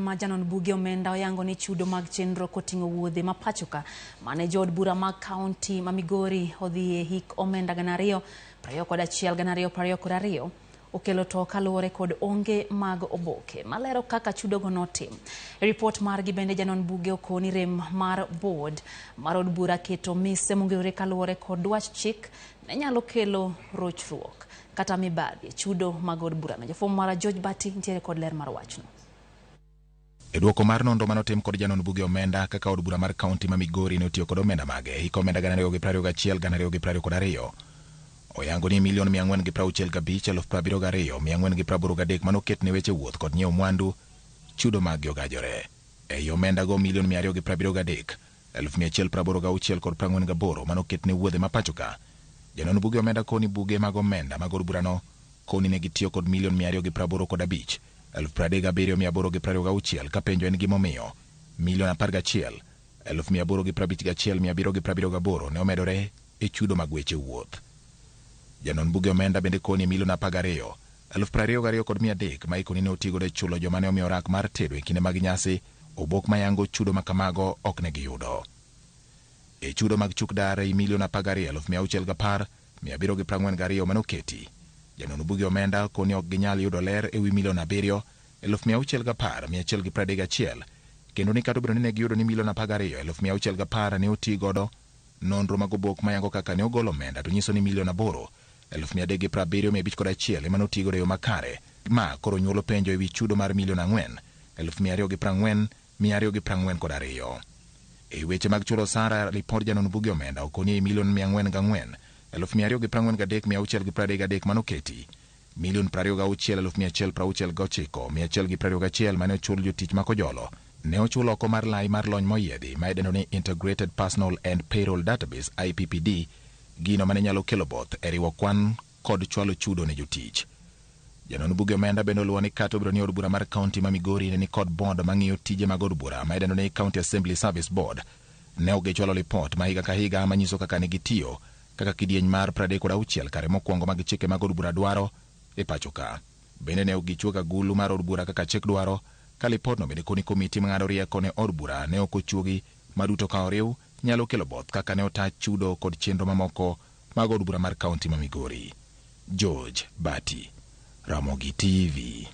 ma janon buge omenda oyango ni chudo mag chenro koting'o wuodhe ma pachoka mane jood bura mag kaunti ma Migori odhiye hik omenda 2021 2022 okelo to kaluwore kod onge mag oboke malero kaka chudogo notim. E ripot margi bende janon buge okoni rem mar board mar od bura keto mise mongirore kaluwore kod dwach chik ne nyalo kelo rochruok kata mibadhi e chudo mag od burano. Jafwambo mara George Bati nitiere kod ler mar wachno. E dwoko mar nonro manotim kod janon buge omenda kaka od bura mar kaunti ma Migori ne otiyo kod omenda mage e hik omenda 2021 2022 oyango ni milion 465 72,483 manoket ne weche wuoth kod nyiewo mwandu chudo maggi ogajore. Ei omenda go milion 273 186 kod 48 manoket ne wuodhe ma pachoka. Janon buge omenda koni buge mag omenda mag od burano koni ne gitiyo kod milion 285 37,826 ka penjo en gimomiyo milion 11 851,778 ne omedore e chudo mag weche wuoth. Janon buge omenda bende koni milion 12 22,300 ma ikoni ne otigodo e chulo joma ne omiyo rak mar tedo e kinde mag nyasi obok mayango chudo ma kamago ok ne giyudo. E chudo mag chuk dar ei milion 12 610 742 manoketi. Janon buge omenda koni ok ginyal yudo ler ewi milion 7 610 131 kendo ni kata obedo ni ne giyudo ni milion 12 610 ne oti godo nonro mag obok mayango kaka ne ogol omenda to nyiso ni milion 8 370,501 ema notigodo e yo makare ma koro nyuolo penjo ewi chudo mar milion 4 240 242. E weche mag chulo osara ripod janon buge omenda okoni ei milion 404 243 633 manoketi milion 26 169 121 mane ochul jotich ma Kojolo ne ochul oko mar lai mar lony moyiedhi ma idendo ni Integrated Personal and Payroll Database IPPD gino mane nyalo kelo both e riwo kwan kod chwalo chudo ne jotich. Janon buge omenda bende oluwo ni kata obedo ni od bura mar kaunti ma Migori ne ni kod board mang'iyo tije mag od bura ma idendo ni County Assembly Service Board ne ok gichwalo lipot ma higa ka higa manyiso kaka ne gitiyo kaka kidieny mar 36 kare mokwongo mag chike mag od bura dwaro e pacho ka. Bende ne ok gichuog agulu mar od bura kaka chik dwaro ka lipotno bende koni komiti mang'ado rieko ne od bura ne ok ochuogi ma duto ka oriw nyalo kelo both kaka ne ota chudo kod chenro mamoko mag od bura mar kaunti ma Migori. George Bati, Ramogi TV.